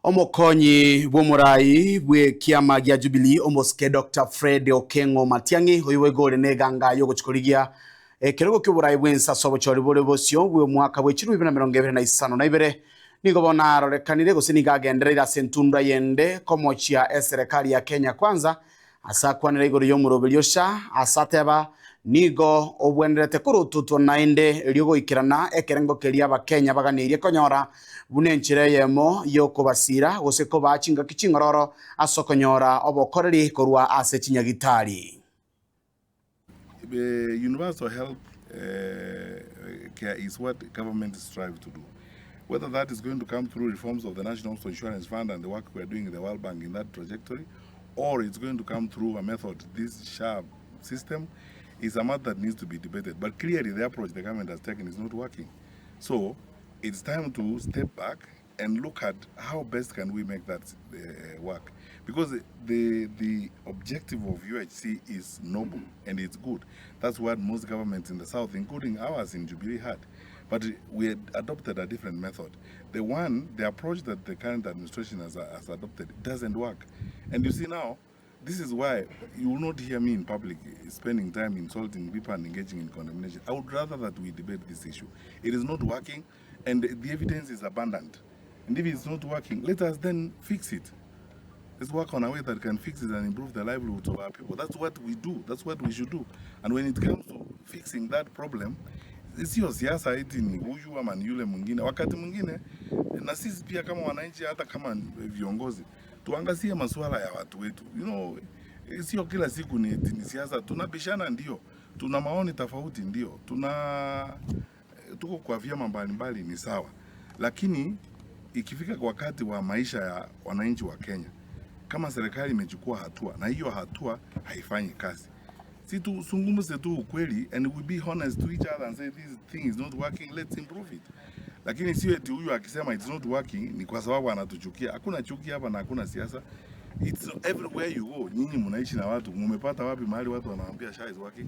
Omokonyi bw'omorai bw'ekiama gia Jubilee omosike Doctor Fred Okengo Matiang'i oyio boigo ore neganga y'ogochia korigia ekerogo ki'oborai bw'ense ase obochori bore bosio bw'omwaka bwe chilifu ibere na emerongo ebere na isano na ibere nigo bono arorekanire gose nigo agendereire ase entunda yende komochia eserekari ya Kenya Kwanza Ase akwanera igoro y'omoroberio SHA, ase ateba, Nigo obwenerete korototwa naende erio goikerana ekerengo keria Abakenya baganeirie konyora buna enchera eyemo y'okobasiira gose kobaa chingaki ching'ororo ase okonyora obokoreri korwa ase chinyagitari. Universal health care is what government strive to do. Whether that is going to come through reforms of the National Hospital Insurance Fund and the work we are doing in the World Bank in that trajectory, or it's going to come through a method, this SHA system, is a matter that needs to be debated. But clearly the approach the government has taken is not working. So it's time to step back and look at how best can we make that uh, work. Because the, the objective of UHC is noble and it's good. That's what most governments in the South, including ours in Jubilee, had. But we had adopted a different method. The one, the approach that the current administration has, has adopted doesn't work. And you see now, this is why you will not hear me in public spending time insulting people and engaging in condemnation. I would rather that we debate this issue. It is not working, and the evidence is abundant. And if it's not working, let us then fix it. Let's work on a way that can fix it and improve the livelihoods of our people. That's what we do. That's what we should do. And when it comes to fixing that problem, sio siasa eti ni huyu ama ni yule mwingine. Wakati mwingine na sisi pia kama wananchi, hata kama viongozi, tuangazie masuala ya watu wetu. You know, sio kila siku ni, ni siasa. Tunabishana ndio, tuna maoni tofauti ndio, tuna tuko kwa vyama mbalimbali ni sawa, lakini ikifika kwa wakati wa maisha ya wananchi wa Kenya, kama serikali imechukua hatua na hiyo hatua haifanyi kazi, si tuzungumze tu ukweli and we be honest to each other and say this thing is not working, let's improve it. Lakini sio eti huyu akisema it's not working ni kwa sababu anatuchukia. Hakuna chuki hapa na hakuna siasa. It's everywhere you go. Nyinyi mnaishi na watu, mumepata wapi mahali watu wanawaambia SHA is working?